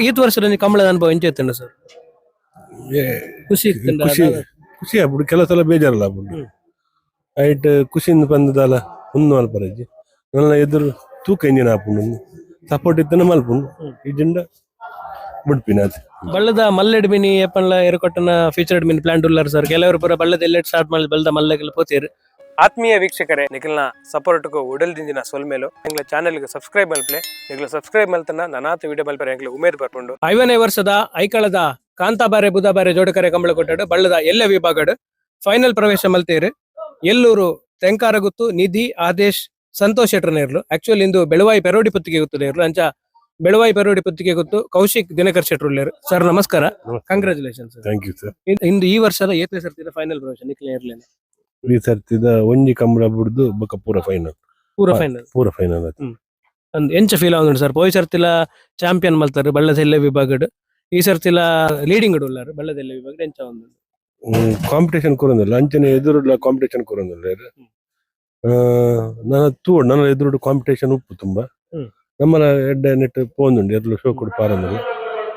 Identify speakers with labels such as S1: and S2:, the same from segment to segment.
S1: ಈತ್ ವರ್ಷದ ಕಂಬಳದ ಅನುಭವ ಎಂಚ ಇತ್ತುಂಡು ಸರ್? ಖುಷಿ ಇತ್ತುಂಡ?
S2: ಖುಷಿ, ಖುಷಿ ಆಪುಂಡು. ಕೆಲವು ಸಲ ಬೇಜಾರಲ್ಲ ಆಪುಂಡು. ಐಟ್ ಖುಷಿಯಿಂದ ಪಂದದಾಲ ಉಂದು ಮಲ್ಪರಜ್ಜಿ. ನನ್ನ ಎದುರು ತೂಕ ಇಂಜಿನ ಆಪುಂಡು, ಸಪೋರ್ಟ್ ಇತ್ತನ ಮಲ್ಪುಂಡು. ಇಜ್ಜಿಂಡ ಬುಡ್ಪಿನ ಅದು.
S1: ಬಳ್ಳದ ಮಲ್ಲೆಡ್ ಮಿನಿ ಏಪನ್ಲ ಎರುಕೊಟ್ಟನ featured mini plant ಉಲ್ಲಾರ್ sir. ಕೆಲವರು ಪೂರ ಬಳ್ಳದ ಎಲ್ಲೆಡ್ ಸ್ಟಾರ್ಟ್ ಮಾಡಿ ಬಳ್ಳದ ಮಲ್ಲೆಗೆಲ್ಲ ಪೋತೇರು.
S3: ಆತ್ಮೀಯ ವೀಕ್ಷಕರೇ, ನಿಖಲ್ನ ಸಪೋರ್ಟ್ಗೂ ಉಡಲ್ ದಿಂಜಿನ ಸೊಲ್ಮೇಲು. ಎಂಗ್ಲ ಚಾನೆಲ್ಗೆ ಸಬ್ಸ್ಕ್ರೈಬ್ ಮಲ್ಪಲೆ. ನಿಗ್ಲ ಸಬ್ಸ್ಕ್ರೈಬ್ ಮಲ್ತನ ನನಾತ ವಿಡಿಯೋ ಮಲ್ಪರೆ ಎಂಗ್ಲ ಉಮೇದ್ ಬರ್ಪುಂಡು.
S1: 50ನೇ ವರ್ಷದ ಐಕಳದ ಕಾಂತಾಬಾರೆ ಬುಧಾಬಾರೆ ಜೋಡಕರೆ ಕಂಬಳ ಕೊಟ್ಟಡು ಬಳ್ಳದ ಎಲ್ಲ ವಿಭಾಗಡ್ ಫೈನಲ್ ಪ್ರವೇಶ ಮಲ್ತೇರು ಎಲ್ಲೂರು ತೆಂಕಾರಗುತ್ತು ನಿಧಿ, ಆದೇಶ್, ಸಂತೋಷ್ ಶೆಟ್ಟರ್ನೇರ್ಲು. ಆಕ್ಚುಲಿ ಇಂದು ಬೆಳವಾಯಿ ಪೆರೋಡಿ ಪುತ್ತಿಗೆ ಗುತ್ತದೇರ್ಲು. ಅಂಚ ಬೆಳವಾಯಿ ಪೆರೋಡಿ ಪುತ್ತಿಗೆ ಗುತ್ತು ಕೌಶಿಕ್ ದಿನಕರ್ ಶೆಟ್ಟರ್ ಉಲ್ಲೇರು. ಸರ್, ನಮಸ್ಕಾರ.
S2: ನಮಸ್ಕಾರ.
S1: Congratulation sir.
S2: Thank you sir.
S1: ಇಂದು ಈ ವರ್ಷದ ಏತನೇ ಸರ್ತಿದ ಫೈನಲ್ ಪ್ರವೇಶ ನಿಕ್ಲೆ ಇರ್ಲೇನೆ?
S2: ಈ ಸರ್ತಿದ ಒಂಜಿ ಕಂಬಳ ಬುಡ್ದು ಬೊಕ ಪೂರ ಫೈನಲ್.
S1: ಪೂರ ಫೈನಲ್.
S2: ಪೂರ ಫೈನಲ್ ಆತು.
S1: ಅಂದ್, ಎಂಚ ಫೀಲ್ ಆവുಂಡು ಸರ್? ಪೋಯಿ ಸರ್ತಿಲ ಚಾಂಪಿಯನ್ ಮಲ್ತಾರು ಬಳ್ಳದ ಎಲ್ಲೆ ವಿಭಾಗಡ್. ಈ ಸರ್ತಿಲ ಲೀಡಿಂಗ್ ಉಲ್ಲಾರು ಬಳ್ಳದ ಎಲ್ಲೆ ವಿಭಾಗಡ್. ಎಂಚ ಒಂದು?
S2: ಕಾಂಪಿಟೇಷನ್ ಕೊರೊಂದಿಲ್ಲ, ಅಂಚನೆ ಎದುರುಡ್ಲ ಕಾಂಪಿಟೇಷನ್ ಕೊರೊಂದಿಲ್ಲ. ನನ್ನ ತೂಡ್ ನನ್ನ ಎದುರುಡು ಕಾಂಪಿಟೇಷನ್ ಉಪ್ಪು ತುಂಬಾ. ನಮ್ಮನ ಎಡ್ಡೆ ನೆಟ್ ಪೋಂದುಂಡು ಎರ್ಲು ಶೋ ಕೊಡು ಪಾರಂದಿಲ್ಲ.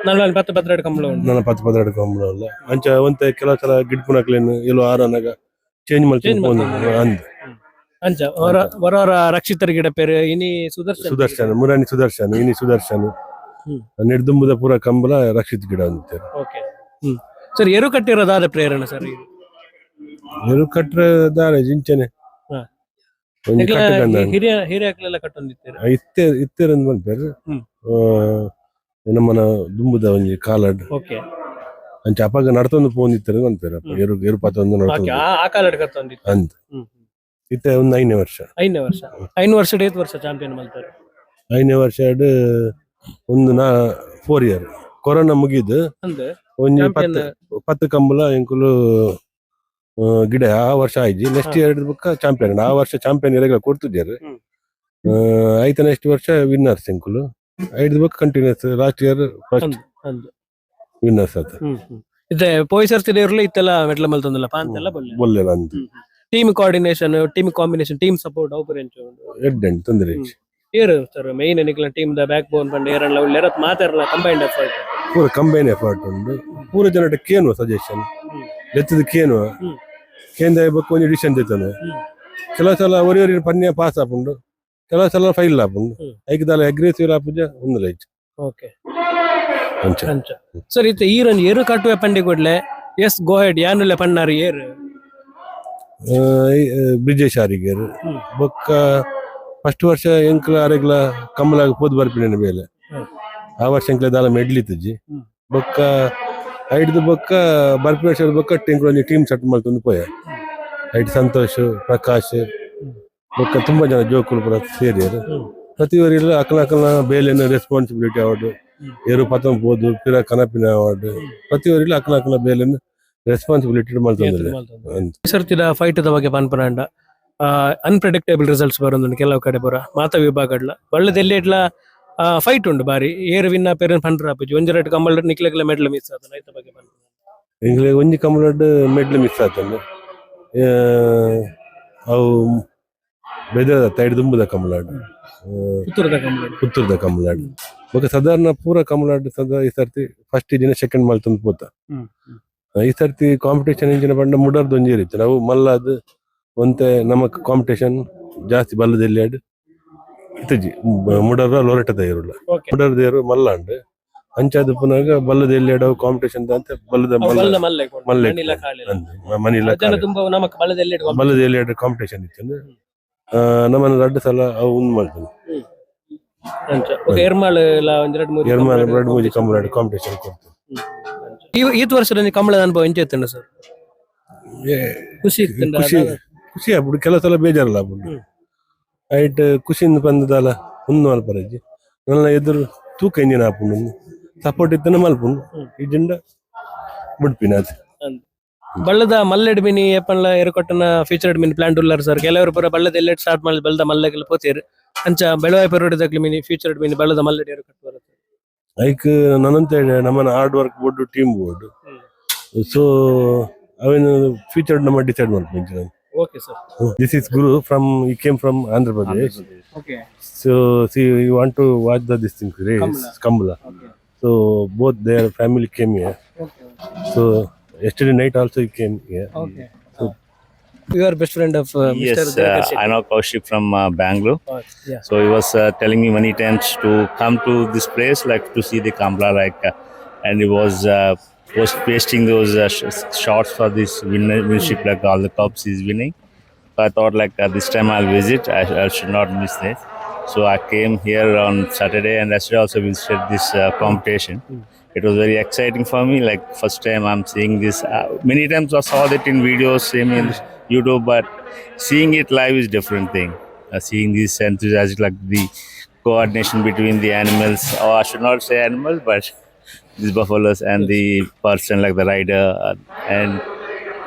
S1: ನನ್ನ 10 12 ಕಂಬಳ ಉಂಟು.
S2: ನನ್ನ 10 12 ಕಂಬಳ ಅಲ್ಲ. ಅಂಚ ಒಂತೆ ಕೆಲವು ಸಲ ಗಿಡ್ಪುನಕ್ಲೇನು ಎಲ್ಲೋ ಆರನಾಗ ಚೇಂಜ್
S1: Change
S2: ಮಲ್ತು ಪೋಂದು.
S1: ಮಲ್ತೊಂದು.
S2: ಅಂದ್.
S1: ಅಂಚ ಹೊರ ಹೊರವರ ರಕ್ಷಿತರ ಗಿಡ ಪೇರು ಇನಿ ಸುದರ್ಶನ್.
S2: ಸುದರ್ಶನ್, ಮುರಾಣಿ ಸುದರ್ಶನ್, ಇನಿ ಸುದರ್ಶನ್. ನೆಡ್ದುಂಬುದ ಪೂರ ಕಂಬಳ ರಕ್ಷಿತ್ ಗಿಡ ಅಂತಾರೆ.
S1: ಓಕೆ, ಸರ್, ಎರು ಕಟ್ಟಿರೋದಾದ ಪ್ರೇರಣೆ ಸರ್ ಇದು?
S2: ಎರು ಕಟ್ರೆ ದಾರೆ ಜಿಂಚನೆ. ಒಂಜಿ
S1: ನಿಕ್ಲ
S2: ಕಟ್ಟು ಗಂಡ.
S1: ಹಿರಿಯ ಹಿರಿಯಕ್ಲೆಲ್ಲ ಕಟ್ಟೊಂದಿತ್ತೀರ?
S2: ಇತ್ತೆ ಇತ್ತೆರಂದ್ ಮನ್ಪೆರ್. ನಮ್ಮನ ದುಂಬುದ ಒಂಜಿ ಕಾಲಡ್. ಅಂಚ ಅಪಗ ನಡ್ತೊಂದು ಪೋಂದಿತ್ತೆರ್ ಮನ್ಪೆರ್. ಎರು ಎರು ಪತ್ತೊಂದು ನಡ್ತೊಂದು.
S1: ಆ ಆ ಕಾಲಡ್ ಕಟ್ಟೊಂದಿತ್ತು.
S2: ಅಂದ್. ಇತ್ತೆ ಒಂದು 5ನೇ ವರ್ಷ.
S1: 5ನೇ ವರ್ಷ. 5 ವರ್ಷ ಏತ್ ವರ್ಷ ಚಾಂಪಿಯನ್ ಮಲ್ತಾರೆ?
S2: 5ನೇ ವರ್ಷ ಒಂದು ನಾ 4 ಇಯರ್ ಕೊರೋನಾ ಮುಗಿದು
S1: ಅಂದ್.
S2: ಒಂಜಿ
S1: ಚಾಂಪಿಯನ್.
S2: 10 10 ಕಂಬಳ ಎಂಕುಲು ಗಿಡ ಆ ವರ್ಷ ಆಯ್ಜಿ. ನೆಕ್ಸ್ಟ್ ಇಯರ್ ಬೊಕ್ಕ ಚಾಂಪಿಯನ್. ಆ ವರ್ಷ ಚಾಂಪಿಯನ್ ಇರೆಗ್ಲ ಕೊಡ್ತಿದ್ದಾರೆ. ಆಯ್ತ, ನೆಕ್ಸ್ಟ್ ವರ್ಷ ವಿನ್ನರ್ಸ್ ಎಂಕುಲು. ಐದು ಬೊಕ್ಕ continuous last year first
S1: ಅಂದ್.
S2: ವಿನ್ನರ್ಸ್ ಆತ.
S1: ಹ್ಮ್ ಹ್ಮ್. ಇತ್ತೆ ಪೋಯಿ ಸರ್ತಿದ ಇರ್ಲಿ ಇತ್ತೆಲ್ಲ ಮೆಟ್ಲ ಮಲ್ತೊಂದಿಲ್ಲ ಪಾಂತೆಲ್ಲ ಬೊಲ್ಲೆ.
S2: ಬೊಲ್ಲೆಲ ಅಂದ್.
S1: Team coordination, team combination, team support ಅವು ಪೂರ ಎಂಚ ಉಂಡು?
S2: ಎಡ್ಡೆ ಉಂಡು, ತೊಂದರೆ ಇಜ್ಜಿ.
S1: ಏರು ಸರ್ ಮೈನ್ ನಿಕ್ಲ team the back ಬೋನ್ ಪಂಡ ಏರನ್ಲ ಉಲ್ಲೆರ್ ಅತ್ ಮಾತೆರ್ಲ ಕಂಬೈನ್ಡ್ ಎಫರ್ಟ್?
S2: ಪೂರ ಕಂಬೈನ್ ಎಫರ್ಟ್ ಉಂಡು. ಪೂರ ಜನಟ ಕೇನುವ ಸಜೆಷನ್ ಲೆತ್ತದ ಕೇನುವ. ಕೇಂದ್ರ ಬೊಕ್ಕ ಒಂಜಿ ಡಿಸಿಷನ್ ದೆತ್ತನು. ಕೆಲವು ಸಲ ಒರಿ ಒರಿ ಪನ್ಯ ಪಾಸ್ ಆಪುಂಡು, ಕೆಲವು ಸಲ ಫೈಲ್ ಆಪುಂಡು. ಐಕ್ ದಾಲ ಅಗ್ರೆಸಿವ್ ಆಪುಜ ಉಂದುಲ ಇಜ್ಜಿ. ಅಂಚ.
S1: ಅಂಚ ಸರ್, ಇತ್ತೆ ಈರನ್ ಏರು ಕಟ್ಟುವೆ ಪಂಡಿ ಕೂಡ್ಲೆ "ಎಸ್, ಗೋ ಹೆಡ್, ಯಾನುಲ್ಲೆ" ಪಣ್ಣಾರು ಏರು?
S2: ಬ್ರಿಜೇಶ್ ಆರಿಗೇರ್. ಬೊಕ್ಕ ಫಸ್ಟ್ ವರ್ಷ ಎಂಕ್ಲ ಅರೆಗ್ಲ ಕಮ್ಮಲಾಗ ಪೋದು ಬರ್ಪಿನ ಬೇಲೆ. ಆ ವರ್ಷ ಎಂಕ್ಲ ದಾಲ ಮೆಡ್ಲಿತ್ತುಜಿ. ಬೊಕ್ಕ ಐಡ್ದು ಬೊಕ್ಕ ಬರ್ಪಿ ವರ್ಷದ ಬೊಕ್ಕ ಎಂಕ್ಲ ಒಂಜಿ ಟೀಮ್ ಸೆಟ್ ಮಲ್ತೊಂದು ಪೋಯ. ಐಟ್ ಸಂತೋಷ್, ಪ್ರಕಾಶ್, ಬೊಕ್ಕ ತುಂಬಾ ಜನ ಜೋಕುಲು ಪೂರ ಸೇರಿಯರು. ಪ್ರತಿ ಒರಿಲ ಅಕಲ ಅಕಲ್ನ ಬೇಲೆನ ರೆಸ್ಪಾನ್ಸಿಬಿಲಿಟಿ ಅವಾರ್ಡ್, ಏರು ಪತಂ ಪೋದು ಪಿರ ಕನಪಿನ ಅವಾರ್ಡ್, ಪ್ರತಿ ಒರಿಲ ಅಕಲ ಅಕಲ್ನ ಬೇಲೆನ ರೆಸ್ಪಾನ್ಸಿಬಿಲಿಟಿ ಮಲ್ತೊಂದಿಲ್ಲ.
S1: ಈ ಸರ್ತಿದ ಫೈಟ್ the ಬಗ್ಗೆ ಪನ್ಪುನಾಂಡ ಅನ್ಪ್ರೆಡಿಕ್ಟೇಬಲ್ ರಿಸಲ್ಟ್ಸ್ ಬರೊಂದುಂಡು ಕೆಲವು ಕಡೆ ಪೂರ. ಮಾತ ವಿಭಾಗಡ್ಲ ಬಳ್ಳದೆಲ್ಲಿ ಇಡ್ಲ ಫೈಟ್ ಉಂಡು ಬಾರಿ. ಏರು ವಿನ್ ಪೇರನ್ ಪಂಡ್ರ ಆಪುಜಿ. ಒಂಜಿ ರಡ್ಡ್ ಕಂಬಳ ನಿಕ್ಲೆಗ್ಲ ಮೆಡ್ಲ್ ಮಿಸ್ ಆತನ. ಐತ ಬಗ್ಗೆ ಪನ್ಪುನ.
S2: ಎಂಕ್ಲೆ ಒಂಜಿ ಕಂಬಳಡ್ ಮೆಡ್ಲ್ ಮಿಸ್ ಆತಂಡು. ಅವು ಬೆದರದ ತೈಡ್ ದುಂಬುದ ಕಂಬಳಡ್.
S1: ಪುತ್ತೂರದ ಕಂಬಳ.
S2: ಪುತ್ತೂರ್ದ ಕಂಬಳಡ್. ಬೊಕ ಸಾಧಾರಣ ಪೂರ ಕಂಬಳಡ್ ಸದಾ ಈ ಸರ್ತಿ ಫಸ್ಟ್ ದಿನ ಸೆಕೆಂಡ್ ಮಲ್ತೊಂದು ಪೋತ. ಈ ಸರ್ತಿ ಕಾಂಪಿಟೇಷನ್ ಇಂಚಿನ ಪಂಡ ಮುಡರ್ದು ಒಂಜಿ ಇತ್ತು. ನಾವು ಮಲ್ಲಾದ್ ಒಂತೆ ನಮಕ್ ಕಾಂಪಿಟೇಷನ್ ಜಾಸ್ತಿ ಬಲ್ಲದೆಲ್ಲಾಡ್ ಇತ್ತಜಿ. ಮುಡರ ಲೊರೆಟದ ಇರುಲ್ಲ. ಮುಡರ್ದ ಏರು ಮಲ್ಲಾಂಡ್. ಅಂಚಾದ ಪುನಗ ಬಲ್ಲದ ಎಲ್ಲಿಯಾಡ ಕಾಂಪಿಟೇಷನ್ ಅಂತ ಬಲ್ಲದ ಮಲ್ಲ.
S1: ಬಲ್ಲ ಮಲ್ಲೆ.
S2: ಮಲ್ಲೆ.
S1: ಮನಿಲ ಕಾಳಿಲ.
S2: ಅಂದ್ ಮನಿಲ.
S1: ಜನ ತುಂಬ ನಮಕ್ ಬಳ್ಳದೆಲ್ಲಿ.
S2: ಬಲ್ಲದ ಎಲ್ಲಿಯಾಡ ಕಾಂಪಿಟೇಷನ್ ಇತ್ತು. ನಮ್ಮನ್ನ ರಡ್ಡು ಸಲ ಅವು ಉಂದು ಮಾಡ್ತಾನೆ.
S1: ಅಂಚ ಓಕೆ, ಎರ್ಮಾಳ್ ಲ ಒಂಜಿ ರಡ್ಡ್ ಮೂಜಿ.
S2: ಎರ್ಮಾಳ್ ರಡ್ಡು ಮೂಜಿ ಕಂಬಳಡ್ ಕಾಂಪಿಟೇಷನ್ ಕೊಡ್ತು.
S1: ಈ ಈತ್ ವರ್ಷದ ಕಂಬಳದ ಅನುಭವ ಎಂಚ ಇತ್ತುಂಡು ಸರ್? ಖುಷಿ ಇತ್ತುಂಡ?
S2: ಖುಷಿ, ಖುಷಿ ಆಪುಂಡು. ಕೆಲವು ಸಲ ಬೇಜಾರಲ್ಲ ಆಪುಂಡು. ಐಟ್ ಖುಷಿಯಿಂದ ಪಂದದಾಲ ಉಂದು ಮಲ್ಪರಜ್ಜಿ. ನನ್ನ ಎದುರು ತೂಕ ಇಂಜಿನ ಆಪುಂಡು, ಸಪೋರ್ಟ್ ಇತ್ತನ ಮಲ್ಪುಂಡು. ಇಜ್ಜಿಂಡ ಬುಡ್ಪಿನ ಅದು.
S1: ಬಳ್ಳದ ಮಲ್ಲೆಡ್ ಮಿನಿ ಏಪನ್ಲ ಎರುಕೊಟ್ಟನ featured mini plant ಉಲ್ಲಾರ್ sir. ಕೆಲವರು ಪೂರ ಬಳ್ಳದ ಎಲ್ಲೆಡ್ ಸ್ಟಾರ್ಟ್ ಮಾಡಿ ಬಳ್ಳದ ಮಲ್ಲೆಗೆಲ್ಲ ಪೋತೇರು. ಅಂಚ ಬೆಳವಾಯಿ ಪೆರೋಡಿದಕ್ಲು mini featured mini ಬಳ್ಳದ ಮಲ್ಲೆಡ್ ಎರು ಕಟ್ಟುವರ?
S2: ಐಕ್ ನನ್ನಂತ ನಮ್ಮನ hard work board, team board. So ಅವೇನು ಫೀಚರ್ಡ್ ನಮ್ಮ ಡಿಸೈಡ್ ಮಾಡ್ತೀನಿ.
S1: Okay sir.
S2: This is Guru from, he came from Andhra Pradesh. So see, you want to watch the this thing race, Kambala. So both their family came here. So yesterday night also he came here.
S1: Okay. You are best friend of
S4: Yes,
S1: Mister
S4: I know Kaushik from Bangalore.
S1: Yeah.
S4: So he was telling me many times to come to this place, like to see the Kambla, like, and he was pasting those shots for this winnership, like all the cups he's winning. So I thought like this time I'll visit. I should not miss this. So I came here on Saturday, and yesterday also visited this competition. It was very exciting for me. Like first time I'm seeing this. Many times I saw that in videos, same in YouTube, but seeing it live is different thing. Seeing this enthusiasm, like the coordination between the animals, or I should not say animals, but these buffaloes and the person, like the rider, and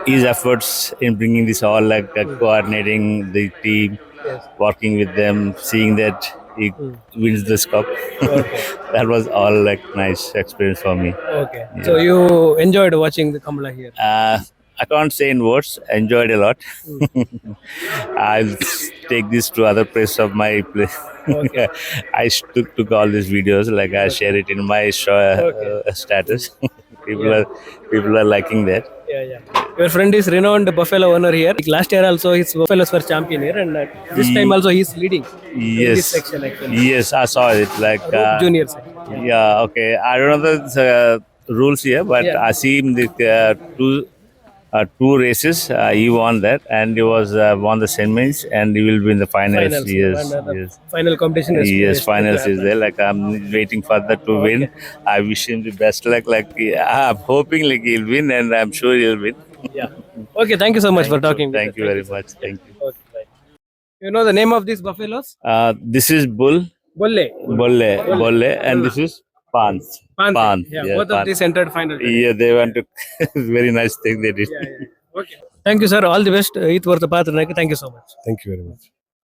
S4: his efforts in bringing this all, like coordinating the team, working with them, seeing that he wins this cup. That was all like nice experience for me.
S1: Okay. So you enjoyed watching the Kambala here.
S4: I can't say in words. Enjoyed a lot. I'll take this to other place of my place. I took all these videos. Like I share it in my show, status. People are liking that.
S1: Yeah. Your friend is renowned buffalo owner here. Like last year also his buffaloes were champion here, and this time also he's leading in this section actually.
S4: Yes, I saw it. Like
S1: Junior section.
S4: Yeah, okay. I don't know the rules here, but I see him the two races. He won that, and he was won the semis, and he will be in the finals.
S1: Finals.
S4: Yes,
S1: And, the
S4: yes.
S1: final competition is
S4: Yes,
S1: is
S4: finals
S1: to
S4: is there. Like I'm waiting for that to win. I wish him the best luck. Like I'm hoping like he'll win, and I'm sure he'll win.
S1: happen. Yeah. Okay. Thank you so much for talking with
S4: Thank
S1: us.
S4: you very much. Thank you.
S1: Okay, bye. You know the name of these buffaloes?
S4: This is bull,
S1: Bolle.
S4: Bolle, Bolle, and this is Pans.
S1: Panthe.
S4: Pant.
S1: Yeah,
S4: Yeah,
S1: both of
S4: Pant.
S1: these entered final today.
S4: Yeah, they went to very nice thing they did.
S1: Yeah. Okay. Thank you, sir. All the best. ಈತ್ worth ಪಾತ್ರ. Thank you so much.
S2: Thank you very much.